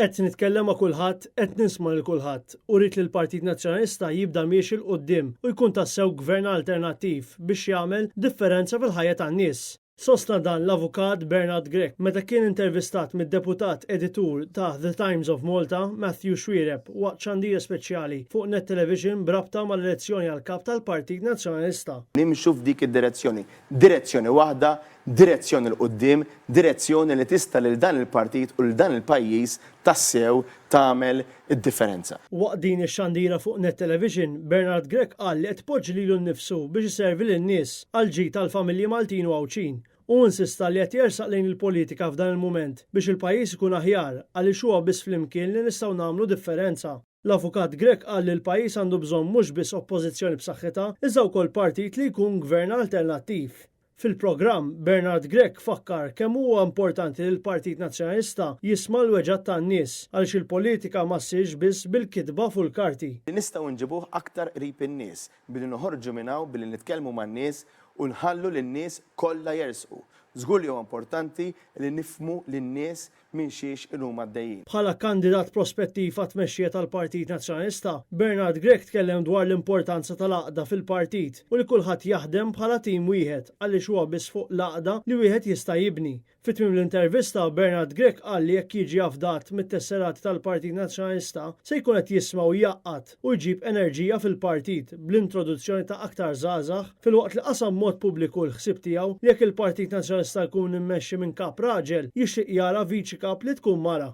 Qed nitkellem ma' kulħadd, qed nisma' lil kulħadd u rrid li l-Partit Nazzjonalista jibda miexi 'l quddiem u jkun tassew gvern alternattiv biex jagħmel differenza fil-ħajja tan-nies. Sostna dan l-Avukat Bernard Grech meta kien intervistat mid-Deputat Editur ta' The Times of Malta, Matthew Xuereb waqt xandira speċjali fuq Net Television b'rabta mal-elezzjoni għall-Kap tal-Partit Nazzjonalista. Nimxu f'dik id-direzzjoni. Direzzjoni waħda, direzzjoni 'l quddiem, direzzjoni li tista' lil dan il-partit u lil dan il-pajjiż tassew tagħmel id-differenza. Waqt din ix-xandira fuq Net Television, Bernard Grech qal li qed ipoġġi lilu nnifsu biex iservi lin-nies, għall-ġid tal-familji Maltin u Għawdxin. Hu insista li qed jersaq lejn il-politika f'dan il-mument biex il-pajjiż ikun aħjar għaliex huwa biss flimkien li nistgħu nagħmlu differenza. L-Avukat Grech qal li l-pajjiż għandu bżonn mhux biss Oppożizzjoni b'saħħitha iżda wkoll partit li jkun gvern alternattiv. Fil-programm, Bernard Grech fakkar kemm huwa importanti li l-Partit Nazzjonalista jisma' l-weġgħat tan-nies għaliex il-politika ma ssirx biss bil-kitba fuq l-karti. Li nistgħu nġibuh aktar qrib in-nies billi noħorġu minn hawn billi nitkellmu man-nies u nħallu lin-nies kollha jersqu. Żgur li huwa importanti li nifhmu lin-nies minn xiex inhuma għaddejjin. Bħala kandidat prospettiv għat-tmexxija tal-Partit Nazzjonalista, Bernard Grech tkellem dwar l-importanza tal-għaqda fil-partit u li kulħadd jaħdem bħala tim wieħed għaliex huwa biss fuq l-għaqda li wieħed jista' jibni. Fi tmiem l-intervista, Bernard Grech qal li jekk jiġi afdat mit-tesserati tal-Partit Nazzjonalista se jkun qed jisma' u jgħaqqad u jġib enerġija fil-partit bl-introduzzjoni ta' aktar żgħażagħ filwaqt li qasam b'mod pubbliku l-ħsieb tiegħu li jekk il-Partit Nazzjonalista jkun immexxi minn kap raġel, jixtieq jara viċi kap li tkun mara.